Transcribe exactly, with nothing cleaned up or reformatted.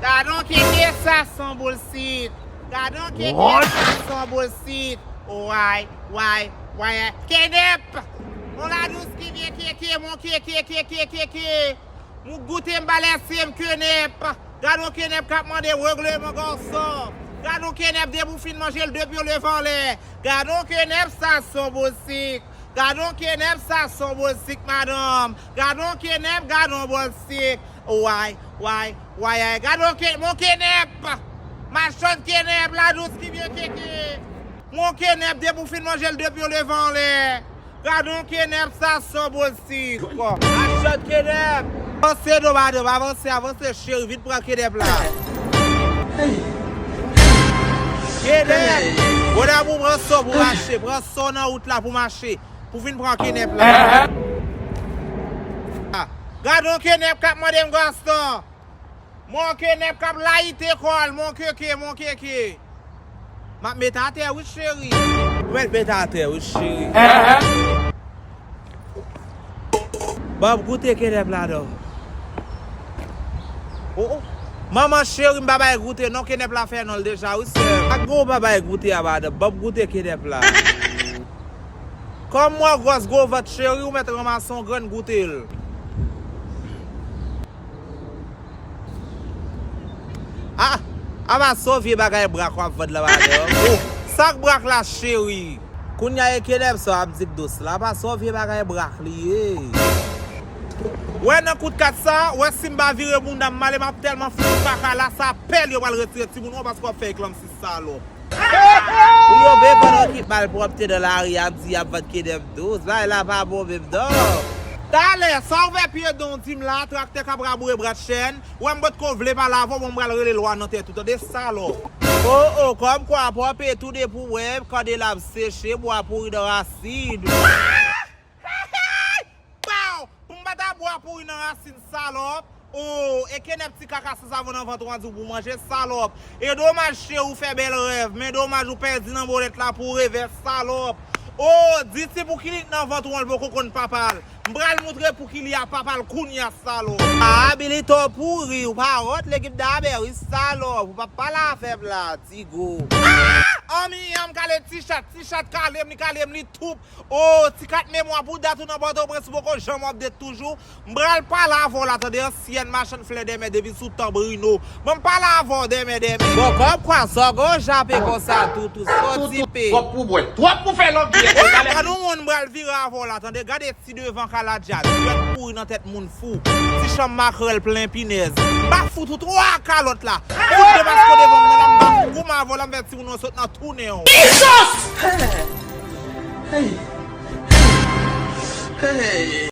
Gadon keke sa son boul sit. Gadon keke sa son boul sit. Way, way, way. Kenèp! On la dous ki vyen keke, mon keke, keke, keke. Moun goute m ba lèse m kenèp. Gadon kenèp k ap mande regleman gason. Gadon kenèp depi w fin manje l depi w leve anlè. Gadon kenèp sa son boul sik. Gadon kenèp sa son boul sik madanm. Gadon kenèp, gadon boul sik. Way, way, way, ay. Gadon ke, mon kenèp. Machann kenèp, la dous ki vyen keke. Mon kenèp depi w fin manje l depi w leve anlè. Gadon kenèp sa son boul sik. Machann kenèp. Avanse do madanm, avanse, avanse cheri, vin pran kenèp la. Kenèp. Bon damou pran son pou mache, pran son nan wout la pou mache. Pou vin pran kenèp la. Gadon kenèp k ap mande m Gaston. Mon kenèp k ap layite kò l, mon keke, mon keke. M ap met atè wi cheri. Ou mèt met atè wi cheri. Ban m goute kenèp la non. Oh, oh. Manman cheri, m pa bay goute non, kenèp la fè non l deja wi sè. Ak gwo pa bay goute a madanm, ban m goute kenèp la. Kòm mwen gwòs gwo vant cheri, ou mèt ranmase yon grenn goute l. Ah, apa se yon vye bagay brak w ap vann la madanm. Oh, sa k brak la cheri? Kounye a e kenèp sa w ap di k dous la, apa se yon vye bagay brak li ye? Wè nan kout kat sa, wè si m pa vire bounda m ale m ap tèlman fout kaka la, sa pèl yo pral retire timoun ou an paske w ap fè eklanmsi salòp. Pou yo vin vann yon kit malpwòpte nan lari ap di y ap vann kenèp dous. Bagay la pa bon menm non. Talè, sa ouvè pye don di m la, traktè k ap raboure brat chèn. Wè m potko vle pale avè w, bon m pral rele lwa nan tèt ou, tande salòp. Oh, oh, kòmkwa pwòp e tou depi w wè kandela ap seche, bwa pouri nan rasin. Pow! Pou m pa ta bwa pouri nan rasin salòp. Oh, e kenèp ti kaka sansavon nan vant ou an di w pou manje salòp. E domaj cheri ou fè bèl rèv, men domaj ou pèdi nan bolèt la pou revè salòp. Oh, di ti boukinik nan vant ou an l poko konn papa l. M pral moutre pou ki li a papa l kounye a salòp. Ah, Billy to pouri, ou pa wont legim dabè wi salòp, ou pa pale avè m la, ti gou. Ah! Anmyè m kale ti chat, ti chat kale m, li kale m, li toup. Oh, ti kat memwa pou dat ou nan Pòtoprens ou poko janm update toujou. M pral pale avè w la tande ansyèn machann flè dèmen depi sou tan Brino. Ban m pale avè w dèmen dèmen. Bon, kòmkwa sa w gon jape konsa toutou, soti pe. Twòp pou bwè, twòp pou fè lòk jwèt. Gade yon moun m pral vire avè w la tande, gade ti devan kaladja, jwèt pouri nan tèt moun fou, ti chanm makrèl plen pinèz. M pa fout ou twa kalòt la. Fout de masko devan m nan la, m pa fout goumen avè w la, m fè timoun yo sot nan tounen w. Jesus! Hey! Hey! Hey!